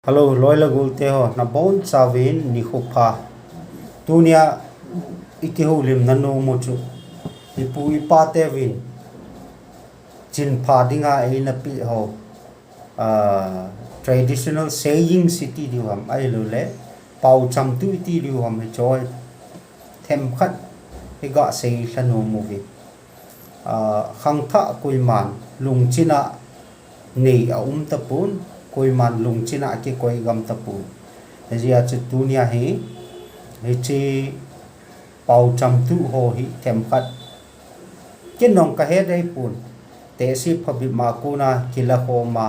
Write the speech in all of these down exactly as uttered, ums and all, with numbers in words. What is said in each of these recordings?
Hello, loi le gol te ho, nabonchauvin nikho pha. Tunia ikihoulimna nom u chu ipu ipa teuvin chinpha dinga eina peh ho, ah, traditional sayings iti diu ham, ahilouleh paocham tu iti diu ham, hiche ho themkhat iga seilha nom uve. Ah, khangthah koiman lungchina nei aum tapon, koiman lungchina akikoi gam tapon. Hijeh a chu tunia hi, hiche paocham tu ho hi themkhat ken jong kahet ahipon. Tehse phabep ma kona kilakhom a,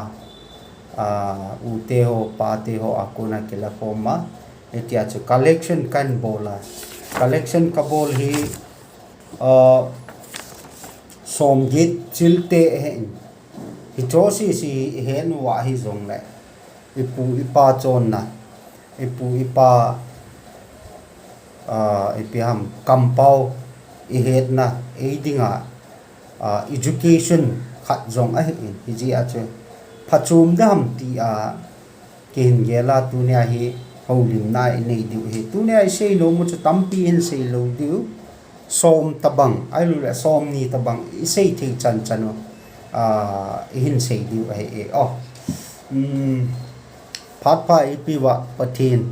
ah, u te ho, pa te ho a kona kilakhom a. Hitia chu collection kahin bol a. Collection kabol hi, ah, somget chil te ahin. Hiche ho sese ihet uva hijongle, ipu ipa chonna, ipu ipa, ah, ipi ham, kampao ihetna, eidinga, ah, education khat jong ahin, hijeh a chu phachom ding ham tia kihin gel a, tunia hi houlimna inei diu ahi. Tunia isei nom u chu tampi hin sei lou diu. Som tobang, ahilouleh somni tobang isei thei chan chan u, ah, ihin sei diu ahi e. Oh. Um, phat pha eipeuva Pathen,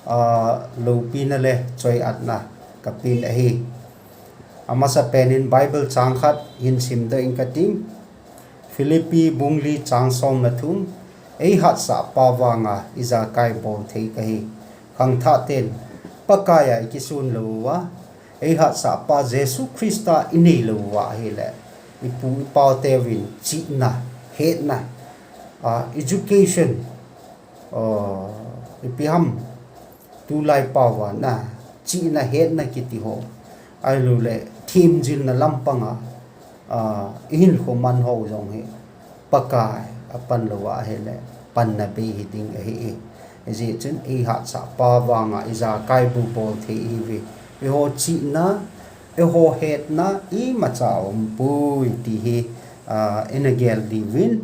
ah, loupina le choi-atna kapen ahi. Amasapen in Bible chang khat hin simdoh inge kating. Philippi bung li chang somle thum, eihatsah pa vanga ijakai bol thei kahi. Khangthah ten Pakai a ikisun lou uva, eihatsah pa Jesu Christa inei lou uva ahile, ipu ipa teuvin chihna, hetna, ah, education, ah, ipi ham, tulai pao vana, chihna hetna kiti ho, ahilouleh themjilna lampanga, ah, ihinkho man ho jong hi Pakai apan lou ahile, panna bei hiding ahi e. Hijeh chun eihatsah pa vanga ijakai bu bol thei ihiuve. Eiho chihna, eiho hetna imacha aumpoi ti hi, ah, ina gel diuvin,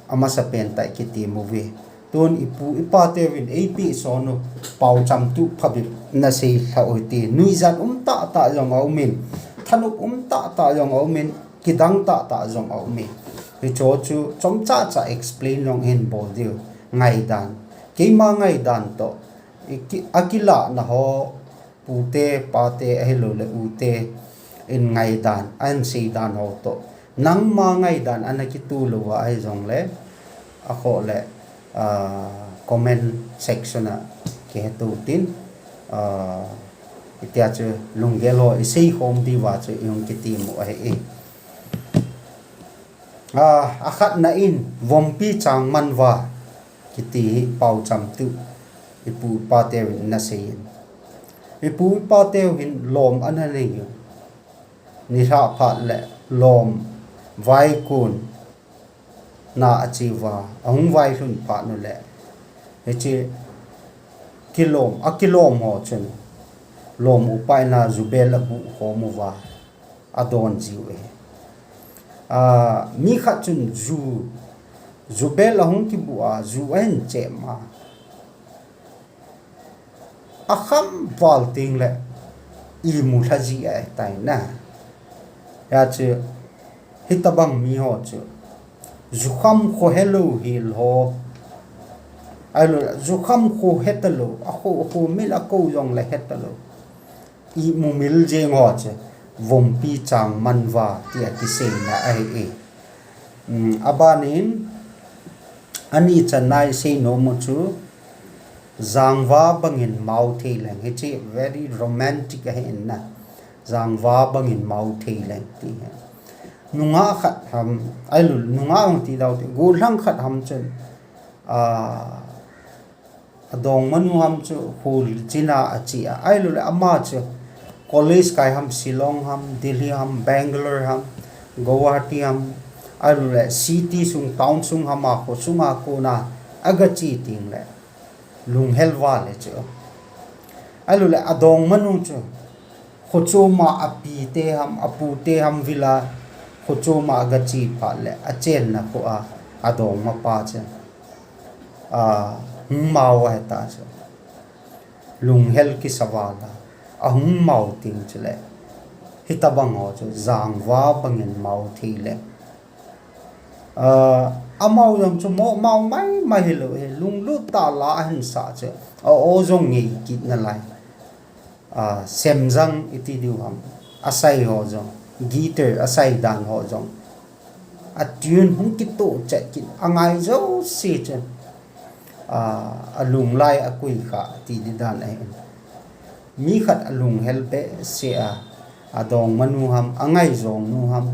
amasapen tah ikitem uve. Tun ipu ipa teuvin eipeh son u paocham tu phabep nasei lhah u hite. Nuijat um tahtah jong aumin, thanop um tahtah jong aumin, kidang tahtah jong aumin. Hiche ho chu chomcha cha explain jong hin bol diu, ngaidan. Keima ngaidan toh, iki-, akilahna ho, pute, pate, ahilouleh ute in ngaidan, ahin seidan ho toh, nangma ngaidan ana kitoh lou uva ahijongle, akhoh le, ah, comment section a kihetto tin, ah, hitia chu lunggel ho isei khom diuva chu ihung kitem u ahi e. Ah, akhatna in, vompi chang man uva kiti hi paocham tu ipu ipa teuvin ana seiyin. Ipu ipa teu hin lom ana nei u. Nilhah phat le lom vaikon na ache uva, ahung vailhun phat u le, hiche kilom, akilom ho chun lom upa in a jubel abuh khom uva, adon jiu ahi. Ah, mi khat chun ju, jubel ahung kibuh a, ju ahin chem a, akham val tengle imu lha ji ahitai na. Hijeh chun hitobang mi ho chu jukham khohelou hel ho, ahilouleh jukham khohe talou, akho, akho mil akou jongle he talou, imu mil jeng ho chu vompi chang man uva tia kiseina ahi e. Um, abanin, ani channa isei nom u chu, jangva bangin mao thei leng, hiche very romantic ahi in na. Jangva bangin mao thei leng ti hi. Nungah khat ham, ahilouleh, nungah hung ti dau te, gollhang khat ham chun, ah, adongmanu ham chu kholchina ache a, ahilouleh ama chu college kai ham, Shillong ham, Delhi ham, Bangalore ham, Guwahati ham, ahilouleh city sung, town sung ham a, kho sunga kona agache tengle lunghel val e chu. Ahilouleh adongmanu chu khochoma apite ham, apute ham vila khochoma agache phat le achenna kho a adongmapa chu, a, hung mao ahi ta chu. Lunghel kisa vala, ahung mao ting chule, hitabang ho chu jangva bangin mao thei le. Ah, amao jong chu mo mao maimai hilou hi, lunglut tah la ahin sah chu. A-o jong ngei kit nalai. Ah, semjang iti diu ham. Asai ho jong, guitar asai dan ho jong, a tune hung kitoh chet kit, angai jouse chun, ah, alung lai akui kha ti di dan ahi. Mi khat alunghel behseh a, adongmanu ham, angaijongnu ham,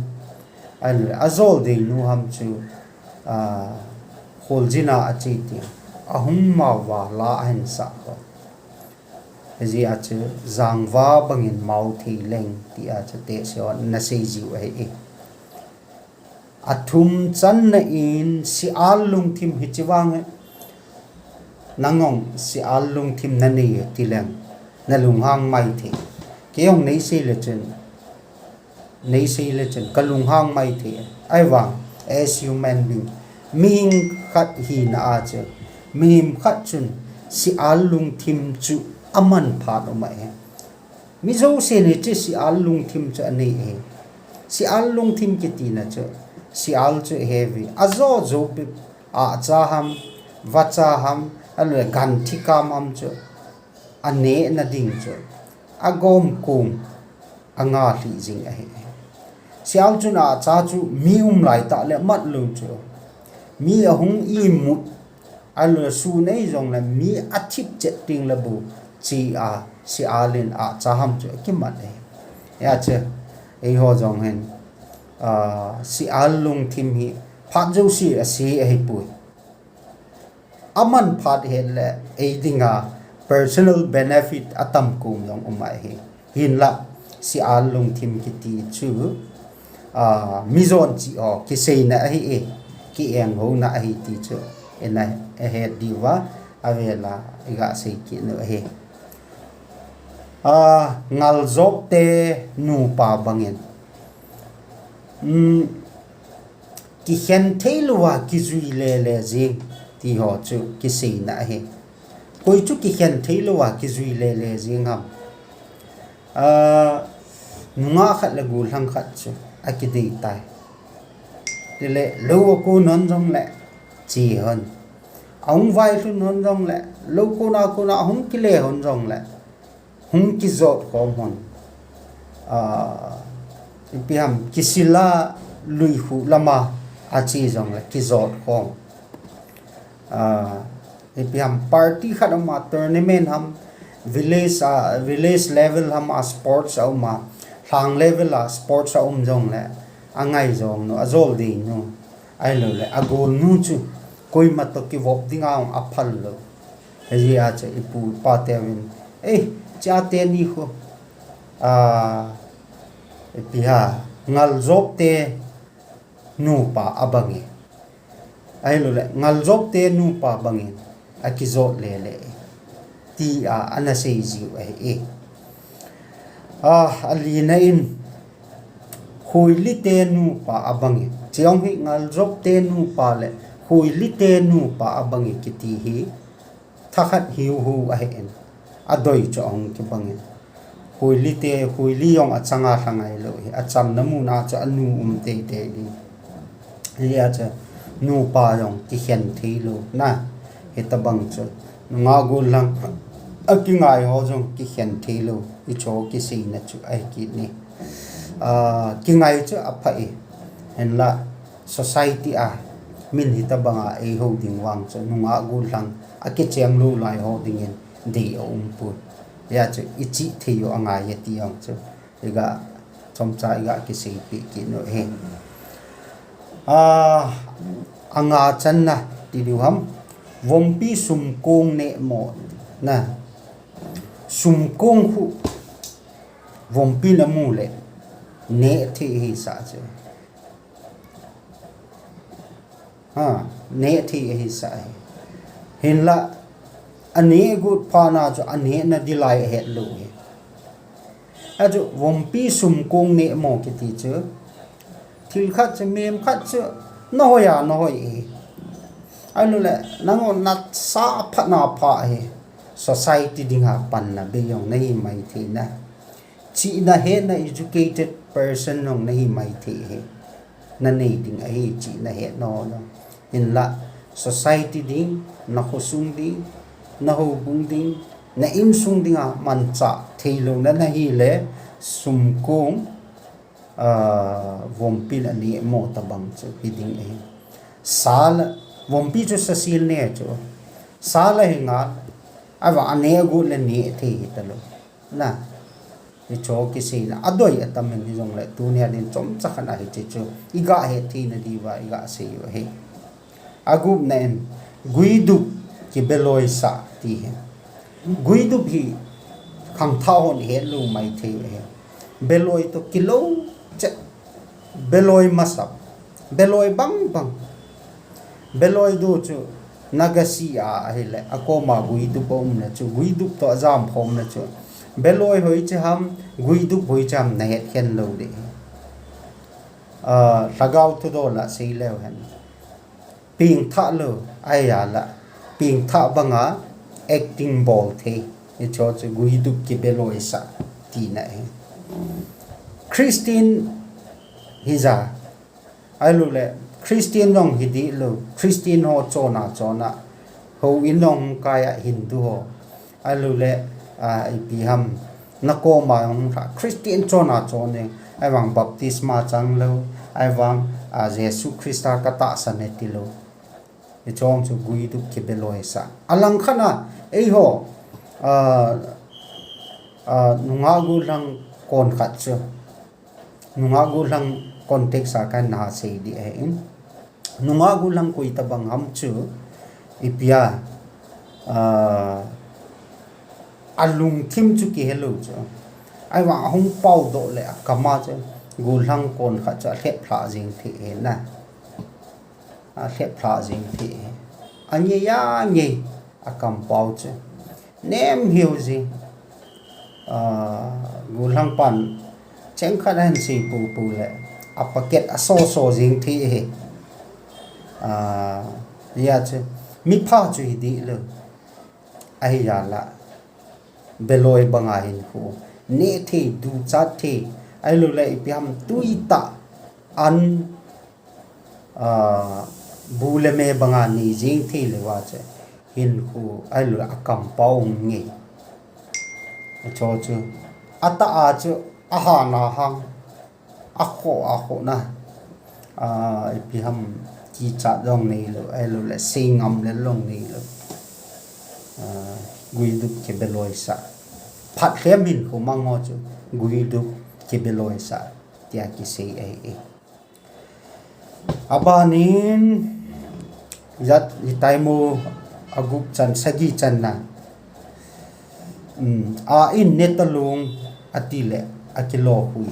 ahilou le ajoldeinu ham chu, ah, kholjin a ache ti, ahung mao vala ahin sah ho. Hijeh a chu jangva bangin mao thei leng tia chu tehse hon ana sei jiu ahi e. Athum channa in, sial lungthim hiche vang e. Nang jong sial lungthim nanei e ti leng, nalunghang mai thei. Kei jong neisei le chun, neisei le chun kalunghang mai thei. Ahivang, as human being, mihem khat hina a chu, mihem khat chun sial lungthim chu aman phat um ahi. Mi jousen hiche sial lungthim chu anei ahi. Sial lungthim kitina chu, sial chu heavy, ajo jou bep, ahcha ham, vacha ham, ahilou le ganthi kam ham chu, anehna ding chu, agomkom, angalhih jing ahi. Sial chun ahcha chu mi um laitah le mat lou chu, mi ahung imut, ahilou le sun ei jongle mi athip chet ding le bou, che a, sial in ahcha ham chu akimat ahi. Hijeh chun, eiho jong hin, ah, sial lungthim hi phat jouse ase ahipoi. Aman phat het le, ei dinga personal benefit atam kom jong um ahi. Hinla, sial lungthim kiti chu, ah, mijon chih ho kiseina ahi e, ki-enghouna ahi ti chu, ina het diuva, avela iga sei kit u ahi. Ah, ngaljop te nupa bangin, um, kikhen theilouva kijui lele jeng ti ho chu kiseina ahi. Koi chu kikhen theilouva kijui lele jeng ham? Ah, nungah khat le gollhang khat chu akidei tai. Tile lou akon hon jongle che hon, ahung vailhun hon jongle, lou kona kona ahung kile hon jongle, hung kijot khom hon. Ah, ipi ham, kisil a luikhuh lama ache jongle kijot khom. Ah, ipi ham, party khat aum a, tournament ham, village a, village level ham a sports aum a, lhang level a sports aum jongle, angaijongnu, ajoldeinu, ahilou le agolnu chu koima toh kivop dinga jong aphal lou. Hijeh a chu ipu ipa teuvin, eh, chate ni khu, ah, ipi ham, ngaljop te nupa abange, ahilou le ngaljop te nupa bangin akijot lele, tia ana sei jiu ahi e. Ah, alina in, khoili te nupa abange. Chujong hi ngaljop te nupa le khoili te nupa abange kiti hi thakhat hiuhu ahin, adoi chu ahung kibangin. Khoili te, khoili jong achanga lha ngailou hi, achamna muna chu anu um teitei ding. Hijeh a chu nupa jong kikhen theilouna, hitabang chu nungah gollhang akingai ho jong kikhen theilou, hicho kiseina chu ahi kit e. Ah, kingai chu apha e. Hinla society a min hitabanga eiho ding vang chu nungah gollhang akichem lou lai ho dingin dei aumpoi. Hijeh chun ichih thei u angai e ti jong chu iga, chomcha iga kiseipeh kit u ahi. Ah, anga channa ti diu ham. Vompi sumkong nehmo na. Sumkong khu vompi namu le neh thei ahi sah chu. Ha, neh thei ahi sah e. Hinla, aneh got phat na chu anehna ding lai ahet lou e. Achu, vompi sumkong nehmo kiti chu, thil khat chu, mihem khat chu, nahoi a, nahoi e. Ahilouleh, nangho nasa phatna pha hi, society dinga panna bei jong nahi maithei na. Chihna hetna educated person jong nahi maithei hi. Nanei ding ahi chihna hetna ho jong. Hinlah, society ding, nakhosung ding, nahoubung ding, na insung dinga manchah theilouna nahile, sumkong, ah, vompi le aneh mo tabang chu hiding ahi. Sa le, vompi chu sasil ne chu. Sa le hinga, ahivang aneh agot le neh thei hitalou. Na, hicho kiseina, adoi atam in hijongle, tunia din chomcha khat a hiche chu, iga hetthei na diuva, iga sei u ahi. Agupna in, guidup kibeloisah ti hi. Guidup hi khangthah hon hetlou maithei u ahi. Beloi toh kilou chet, beloi masap, beloi bangbang. Beloi du chu nagasi a ahile, akoma guidup aumle chu, guidup toh ajamkhomle chu, beloi hoiche ham, guidup hoiche ham nahetkhen lou ding. Ah, lhagao thudol a seileu hen, pengthah lou, ahile pengthah banga acting bol thei, hicho chu guidup kibeloisah tina ahi. Christian hija, ahilouleh, Christian jong hidihlou, Christian ho chona chona, houin jong kai a Hindu ho, ahilouleh, ah, ipi ham, nakoma jong lha, Christian chona chon e, ahivang baptisma changlou, ahivang, ah, Jesu Christa katahsan e tilou. Hichong chu guidup kibeloisah. Alangkhat a, eiho, ah, ah, nungah gollhang konkhat chu, nungah gollhang context a kana sei ding ahin. Nungah gollhang koi tabang ham chu, ipi a, ah, alungthim chu kihelou chu. Ahivang ahung paodoh le akam a chu, gollhang konkhat chu alheplhah jeng thei ahi na. Alheplhah jeng thei ahi. Angei angei, akampao chu nem hiu jeng. Ah, gollhang pan chengkhat ahin sei poupou le, apocket asoso jeng thei ahi. Ah, hijeh chun, mipha chu hidihlou. Ahijeh a, beloi banga hinkho, neh thei, duchat thei, ahilouleh ipi ham, tuitah, an, ah, bu le me banga nei jeng thei leuva chu, hinkho, ahilouleh akampao hung ngei. Hicho chu, atah a chu, ahana hang, akhoh, akhohna, ah, ipi ham, kichat jong neilou, ahilouleh, seingam lel jong neilou. Ah, guidup kibeloisah. Phatlhem hinkho mang ho chu, guidup kibeloisah, tia kisei ahi. Abanin, ijat, itaimo, agup chan, sagi channa. Um, a in netalung, atile, akilohui.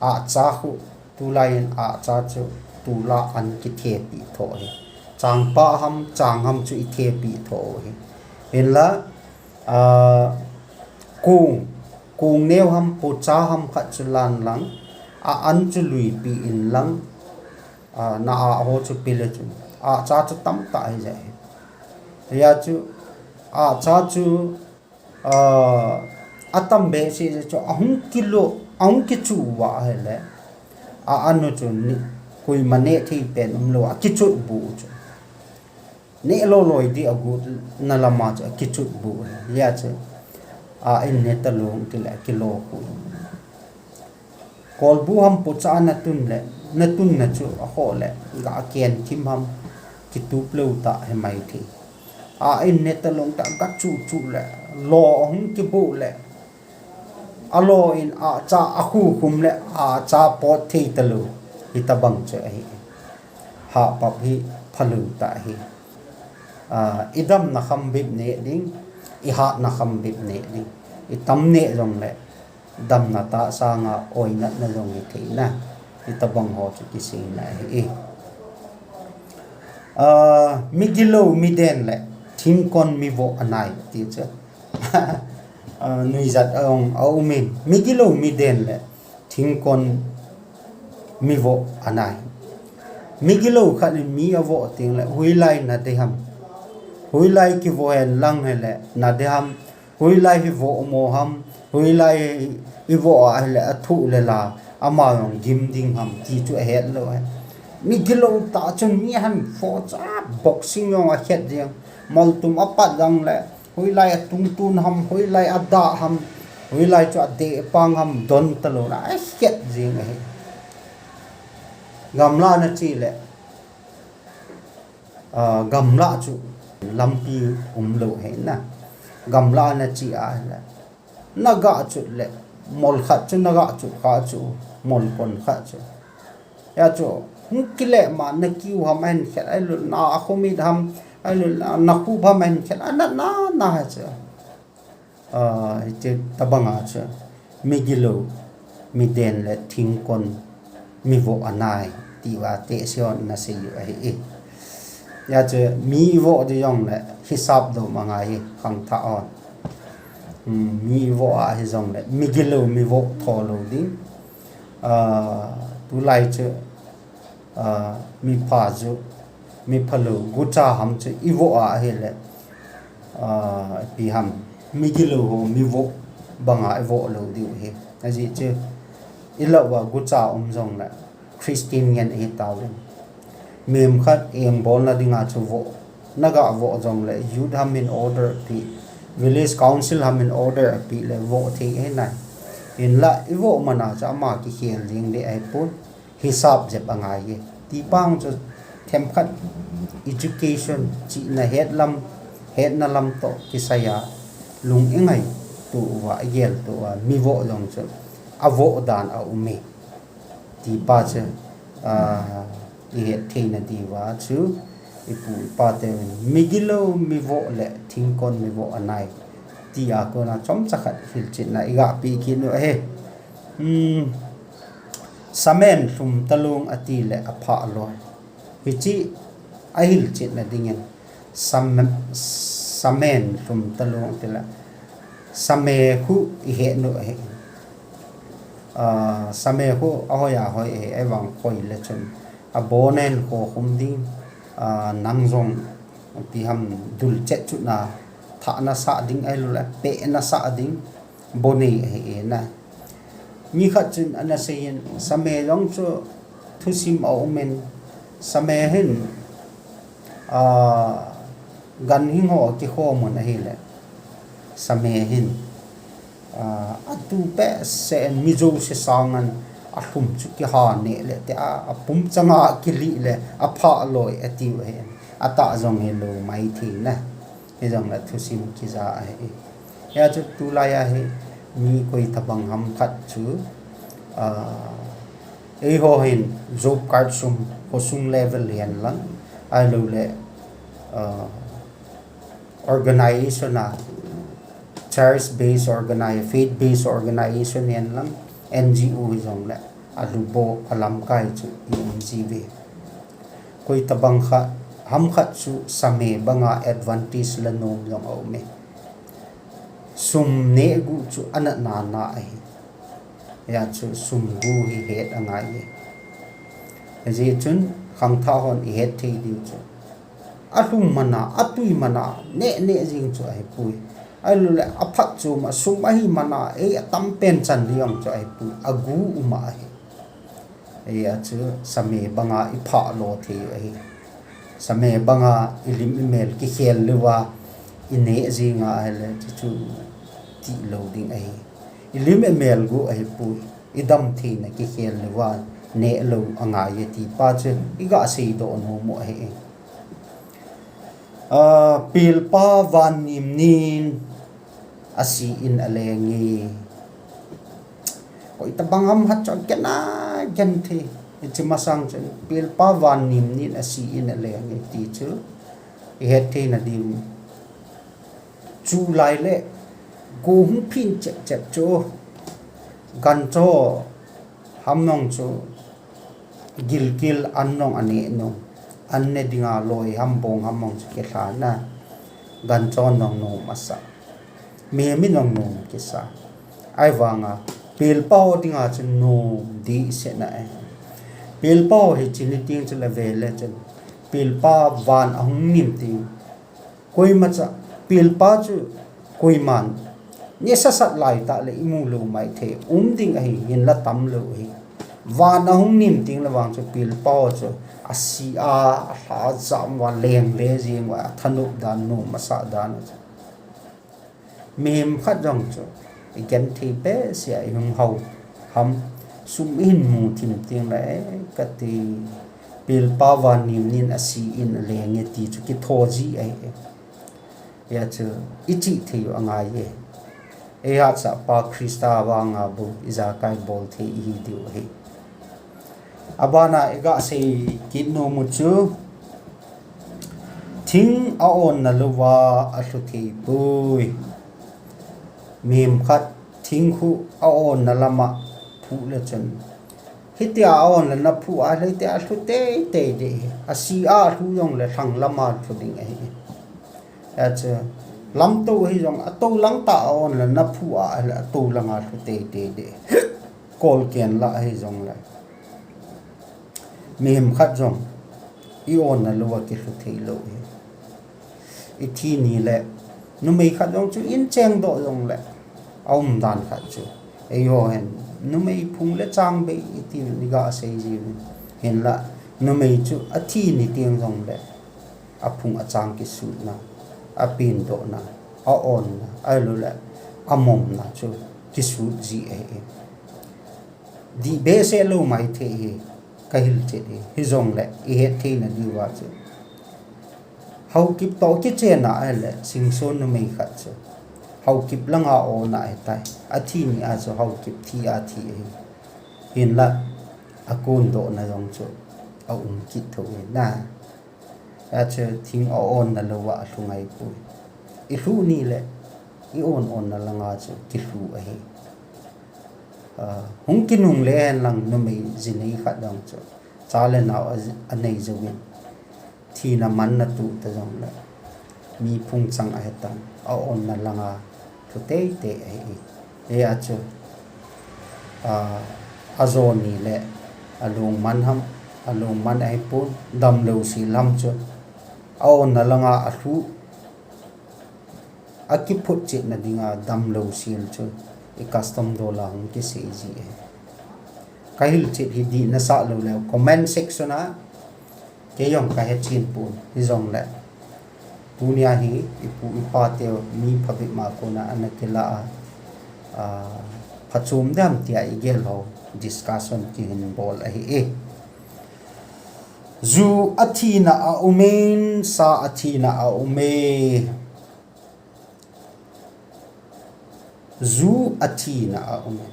Ahcha khu, tulai in ahcha chu, tula an kithepeh tho hi. Changpah ham, chang ham chu ithepeh tho hi. Hinla, ah, kong, kong neo ham, pocha ham khat chu lan lang, a an chu luipeh in lang, ah, na ah ho chu pele chu, ahcha chu tamtah hijeh hi. Hijeh chun, ahcha chu, ah, atam behseh jeh chu, ahung kilo, ahung kichuh uva ahile, a an u chu ni, koima neh thei pen umlou, akichut bu u chu. Neh lou loi ding agotna lama chu akichut bu u ahi. Hijeh chun, a in netalung tile akilohui. Kolbu ham pocha a natun le, natunna chu akhoh le, ga ken thim ham, kitup lou tah hi maithei. A in netalung tah gachuh chuh le, lo ahung kiboh le, alo in ahcha akhukhum le, ahcha pot thei talou, hitabang chu ahi. Hahpap hi phalou tah hi. Ah, idamna kham bep neh ding, ihatna kham bep neh ding. Itam neh jongle, damna tah sanga oinatna jong hithei na. Hitabang ho chu kiseina ahi. Ah, migilou miden le, thingkon mivoh anai, ti chu. Ah, nuijat a jong aumin, migilou miden le, thingkon mivoh anai. Migilou khat in mi avoh teng le, hoilai nadei ham. Hoilai kivoh hen lang hile nadei ham. Hoilai hi voh mo ham. Hoilai i voh a hile athu le la, ama jong gim ding ham ti chu ahet lou ahi. Migilou tah chun mi ahin voh cha, boxing jong akhet jeng. Moltum apat jang le, hoilai atungtun ham, hoilai adah ham, hoilai chu adeh pang ham, don talou na, akhet jeng ahi. Gamla nache le, ah, gamla chu lampi umlou ahi na. Gamla nache a le, naga chu le, mol khat chu naga chu kha chu, mol kon khat chu. Hia chu, hung kile ma nakiu ham ahin khet, ahilou le na akhomit ham, ahilou le na, nakhup ham ahin khet, ana na na chu. Ah, hiche tabanga chu, migilou, miden le thingkon, mivoh anai, tia tehse hon ana sei u ahi e. Hia chu, mi ivoh di jong le, hisap dom angai e, khangthah hon. Hmm, mi ivoh a hijongle, migilou, mivoh tho lou ding. Ah, tulai chu, ah, mipha chu, miphalou, gucha ham chu ivoh a ahile, ah, ipi ham, migilou ho, mivoh banga ivoh lou diu ahi. Ajeh chu, ilah uva gucha um jongle, Christian ngen ahi tauvin. Mihem khat engbolna dinga chu voh, naga voh jongle, youth ham in order ape, village council ham in order ape le voh thei ahi nai. Hinla ivoh mana chu ama kikhel jeng ding ahipon, hisap jep angai e. Ti bang chu themkhat education, chihna het lam, hetna lam toh kisaiya lung ingaito uva, igelto uva, mivoh jong chu avoh dan aum e. Tipa chu, ah, ihet theina diuva chu, ipu ipa teuvin, migilou mivoh le thingkon mivoh anai, tia kona chomcha khat hilchetna igapeh kit u ahi. Hmm, samen lhum talung ati le aphah loi. Hiche ahilchetna dingin, sam-, samen lhum talung ati le, same khu ihet u ahi. Ah, same khu ahoi ahoi ahi, ahivang koi le chun, abon a hin khokhum ding, ah, nang jong ipi ham dulchet chutna, thah nasah ding, ahilou le peh nasah ding, bo nei ahi e na. Mi khat chun ana seiyin, same jong chu thusim aumin, same hin, ah, ganhing ho kikhom un ahile, same hin, ah, atu behseh in mi jouse sangin alhum chu kiha neh le tia, apum changa kilih le aphah loi atiu ahin, atah jong hilou maithei na. Hijongle thusim kija ahi. Hia chu tulai a hi mi koi tabang ham khat chu, ah, eiho hin job card sum, khosung level hihen lang, ahilou le, ah, organization a, church based organi-, faith based organization hihen lang, N G O hijongle, alhubo, alamkai chu i um jiuve. Koi tabang khat, ham khat chu same banga advantage la nom jong aume. Sum neh gu chu anatna na ahi. Hia chu sum gu hi het angai e. Hijeh chun khangthah hon ihet thei diu chu, alhum mana, atui mana, neh neh jing chu ahipoi. Ahilou le aphatchom a sum ahi mana, ei atam pen chan ding jong chu ahipoi. Agu um ahi. Hia chu same banga iphah lo thei u ahi. Same banga ilim imel kikhel leuva ineh jing ahile, chuchu tilou ding ahi. Ilim imel gu ahipoi, idam theina kikhel leuva neh lou angai e tipa chu iga seidoh nom u ahi. Ah, pelpa vannim nin asi in aleng e. Koi tabang ham khat chu agen a, agen thei. Hiche masang chun, pelpa vannim nin asi in aleng e ti chu ihet theina diu. Chulai le, go hung phin chep chep chu, gancho ham jong chu, gilkel an jong aneh nom. An ne dinga loi ham bong ham jong chu kilha na. Gancho jong nom asa. Mihem in jong nom kisa. Ahivanga, pelpa ho dinga chu nom dehset na e. Pilpa ho hi chini ting chu le ve le chun. Pilpa van ahung nim ting. Koima cha, pilpa chu koiman. Ni sasat lai ta le imu lou mai thei. Um ding ahi, hinla tam lou hi. Van ahung nim ting le vang chu pilpa ho chu. Asi a, alha jam va leng le jing va, athanop dan, nom asa dan chu. Mihem khat jong chu, i genthei behseh a i hung hou ham, sum i hin mu thim ting le, eh, kati, pilpa van nim nin asi in a leng e ti chu kitho ji ahi e. Hia chu, i chih thei u angai e. Eihat sah pa Christa vanga bou, i jakai bol thei i hi diu ahi. Abana i ga sei kit nom u chu, thing a onna louva a lhu thei poi. Mihem khat thing khu a onna lama phu le chun. Hitia a onna na phu a le hitia a lhu tei tei de. Asi a lhu jong le lhang lama lhu ding ahi. Achu, lamto hi jong a to lang ta a onna na phu a le a to langa lhu tei tei de. Kol ken la hi jong le. Mihem khat jong, i onna louva kilhu thei lou hi. I thi ni le, numei khat jong chu in cheng doh jong le, a um dan khat chu. Eiho hin, numei phung le chang bei i ti ni ga sei ji hin. Hinla, numei chu a thi ni ting jong le, a phung a chang kisutna, a pindohna, a onna, ahilou le, a momna chu kisut ji ahi. Dih behseh lou mai thei hi, ka hilchet hi, hi jong le, i het theina diuva chu. Haokip toh kichen a ahile, Singson numei khat chu. Haokip langa onna ahitai. A thi ni a chu Haokip thi a thi ahi. Hinla, a kondohna jong chu. A um kit thou hi na. Achu thing a onna louva a lhu ngai poi. I lhu ni le, i on onna langa chu kilhu ahi. Ah, hung kinung le hen lang numei jinei khat jong chu. Cha le nao a, a nei jouvin. Thina manna tuh ta jong le. Mi phung chang ahi tan. A onna langa lhu tei tei ahi. Hia chu, ah, a jo ni le, a lungman ham, a lungman ahi pon, damlou sil ham chu. A onna langa a lhu, a kiphutchetna dinga damlou sil chu, i custom dol a hung kisei ji ahi. Ka hilchet hi dih na sah lou le, comment section a, Kei jong ka hechen pon, hi jong le. Tunia hi, i pu i pa teu, mi phabep ma kona ana kila a, ah, phachom dem tia i gel ho, discussion kihin bol ahi e. Ju a thina a um in, sa a thina a um e. Ju a thina a um e.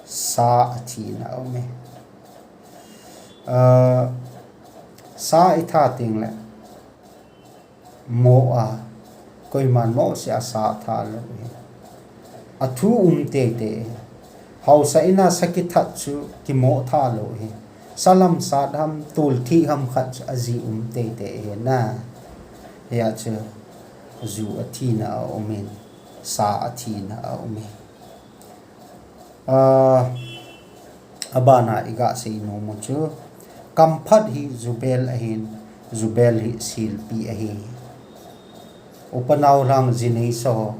Sa a thina a um e. Ah, sa i tha teng le. Mo a. Koiman mo se a sa tha lou e. A thu um tei tei. Haosa ina sa kithat chu kimo tha lou hi. Sa lam sat ham, tol thi ham khat chu a ji um tei tei hi na. Hia chu ju a thina a um in, sa a thina a um in. Ah, abana i ga sei nom u chu. Kamphat hi jubel ahin, jubel hi silpi ahi. Upa nao lang jinei sa ho.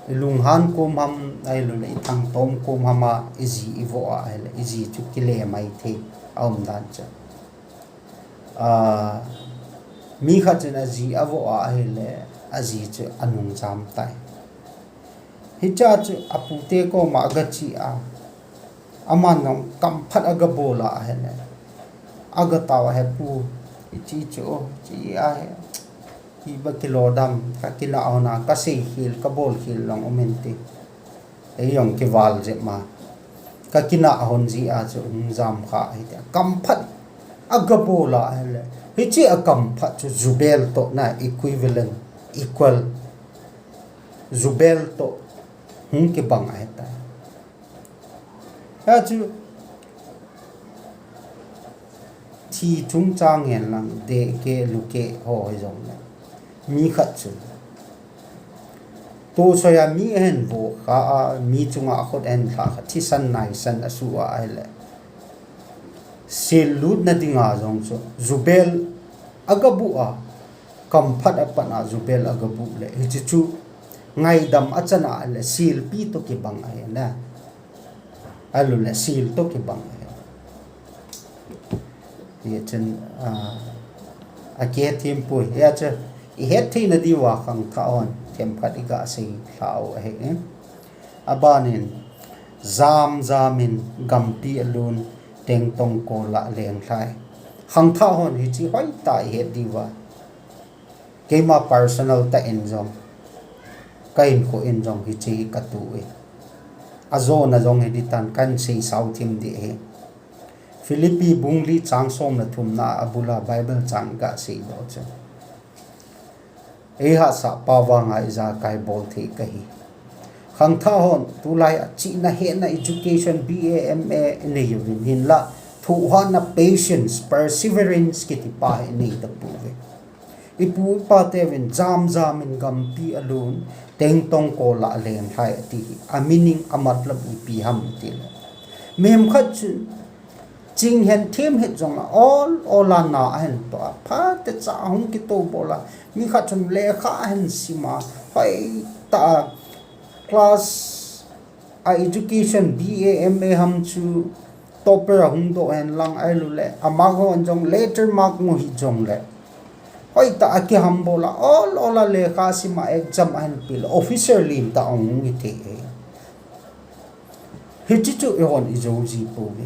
I lunghan kom ham, ahilou le i thangtom kom ham a, i ji i vo a, ahile, i ji chu kile mai thei, a um dan chu. Ah, mi khat chun a ji a vo a, ahile, a ji chu a nung jam tai. Hicha chu a pute koma a ga chi a, Aman jong kamphat a ga bol a ahile. A ga tao a he pu, i chi chu, chi a he. Hi ba kilo dam, ka kina hon a, ka sei khel, ka bol khel long um in ti. Ei jong kival jep ma. Ka kina hon ji a chu, um jam kha hi ti. Kamphat a ga bol a ahile. Hichi a kamphat chu jubel to na equivalent, equal. Jubel to hung kibang ahi ta. Hia chu thi chungchang ngen lang, deh keh, lu keh ho hi jong le. Mi khat chu. Tohsoi a mi ahin vo kha a, mi chunga a khut ahin lha kha, thisan naisan a su a ahile. Sel lutna dinga jong chu jubel agabu a, kamphat apat a jubel agabu le, hiche chu ngaidam achan a le, selpi toh kibang ahi na. Alu le, sel toh kibang ahi. Hichun, a, akihethem poi. Hichu ihet theina diuva khangthah hon themkhat iga sei lhau ahi. Abanin, jam jam in gampi alun, tengtong kol a lenglhai. Khangthah hon hiche hoitah a ihet diuva. Keima personal tah in jong, ka hinkho in jong hiche hi katu e. Ajona jong hi ditan kahin sei sao thim ding ahi. Philippi bung li chang som le thumna abul a Bible chang gasei doh chu. Eihahsah pa vanga ijakai bol thei kahi. Khangthah hon tulai a chihna hehna education B A M A inei uvin hinlah, thohhatna patience, perseverance kiti pa hi inei tapouve. Ipu ipa teuvin jam jam in gampi alun, tengtong kol a lenglhai ati hi a meaning, a matlab ipi ham itile, mihem khat chun ching hen them het jong a, ol ol a na ahin toh a, phatecha ahung kitoh bol a, mi khat chun lekha ahin sim a, hoitah a class a education B A M A ham chu topper ahung doh hen lang, ahilouleh a mark hon jong letter mark mu hijong le, hoitah a kiham bol a, ol ol a lekha sim a, exam ahin pe le, officer lentah ahung hi thei e. Hiche chu eihon ijou ji pouve.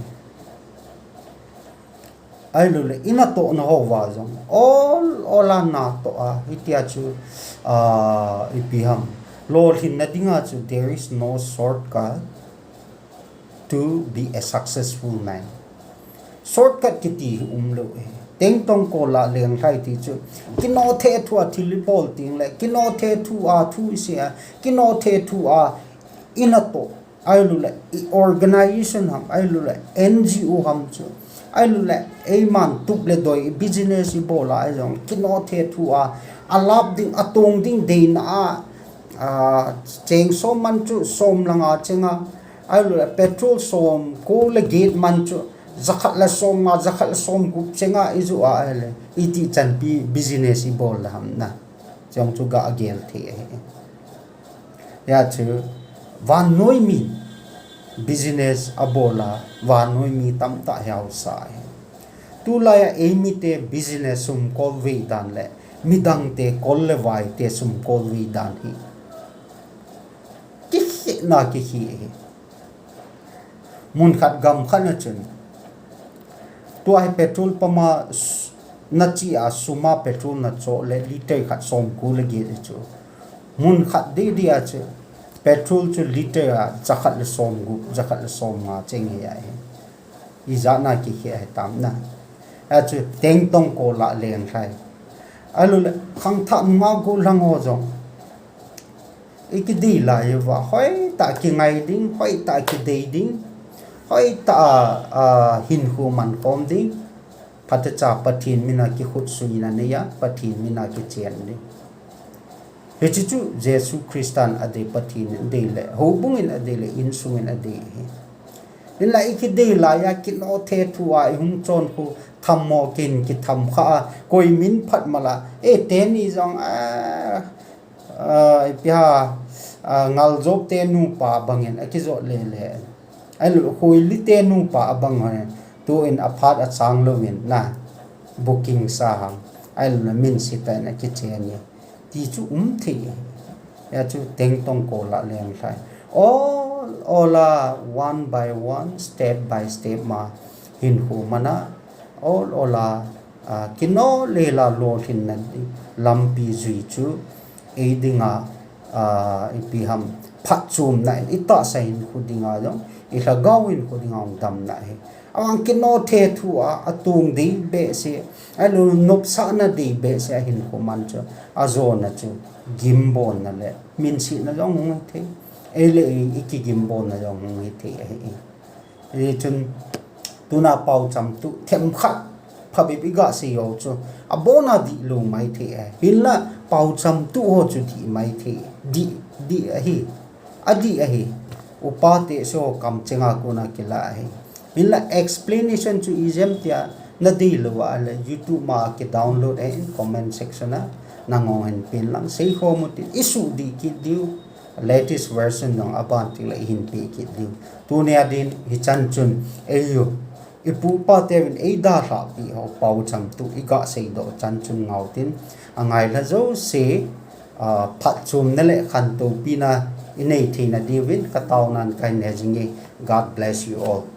Ahilouleh inatohna hoa jong ol ol a natoh a, hitia chu, a, ipi ham, lolhinna dinga chu there is no shortcut to be a successful man. Shortcut kiti hi umlou e. Tengtong kol a lenglhai ti chu, kinoh thethu a thil ibol tengle, kinoh thethu a thu isei a, kinoh thethu a inatoh, ahilouleh i organization ham, ahilouleh N G O ham chu, ahilouleh eiman tup le doi business ibol a jong, kinoh thethu a, alap ding, atong ding deina a, a, cheng som man chu som le nga cheng a, ahilouleh petrol som ko le get man chu jakhat le som nga, jakhat le som gup cheng a ijoh a ahile, itih chanpi business ibol le ham na. Chujong chu gagel thei ahi. Hijeh chun vannoi mi business abol a, vannoi mi tamtah hi hausa ahi. Tulai a eimite business sumkol vei dan le midangte kol le vaite sumkol vei dan hi kikhehna kikhe ahi. Mun khat gam khat na chun, tua hi petrol pump a s-, nache a sum a petrol nachoh le liter khat somko le get ahi chu. Mun khat didi a chu petrol chu liter a jakhat le somgup, jakhat le somnga cheng ahi. Ijat na kikhe ahi tam na. Achu tengtong kol a lenglhai. Ahilouleh khangthah nunga gollhang ho jong ikidei lai uva, hoitah a kingai ding, hoitah a kidei ding, hoitah a, a, hinkho mankhom ding, phatecha Pathen mina kikhutsuina nei a, Pathen mina kichen ding. Hiche chu Jesu Christan adei, Pathen in adei le, houbung in adei le, insung in adei ahi. Hinla ikidei lai a, kinoh thethu a, ihung chon khu, thammo kin kitham kha a, koi min phat mala, e, teni jong, a, a, ipi ham, a, ngaljop te nupa bangin akijot lele. Ahilouleh Khoili te nupa abang hon, tuin aphat achang louvin na, booking sa ham, ahilouleh min sita in akichen e, ti chu um thei e. Hijeh chun tengtong kol a lenglhai. Ol ol a, one by one, step by step ma hinkho man a, ol ol a, a, kinoh le la lolhinna ding lampi jui chu ei dinga, a, ipi ham, phatchomna in itahsa hinkho dinga jong, ilhagao hinkho dinga hung damna ahi. Ahivang kinoh thethu a, atong dei behseh, ahilouleh nopsahna dei behseh a hinkho man chu, ajona chu gimbolna le minsetna jong hung hithei. Ei le ei ikigimbolna jong hung hithei ahi. Hichun tuna paocham tu themkhat phabep iga sei u chu, abona dihlou maithei ahi. Hinla paocham tu ho chu dih maithei, dih, dih ahi. Adih ahi. Upa tehse ho kamchenga kona kila ahi. Hinla explanation chu ijemtia nadei lou a le YouTube ma kidownload ahin comment section a nangong hin pen lang seikhom utin, isuh dih kit diu. Latest version jong aban tengle ihin pe kit diu. Tunia din hichan chun eiho ipu ipa teuvin eidalhah peh ho pao cham tu iga seidoh chan chun ngau tin, angailha jouse phatchomna le khantoupina inei theina diuvin kataonan kahin ne jinge. God bless you all.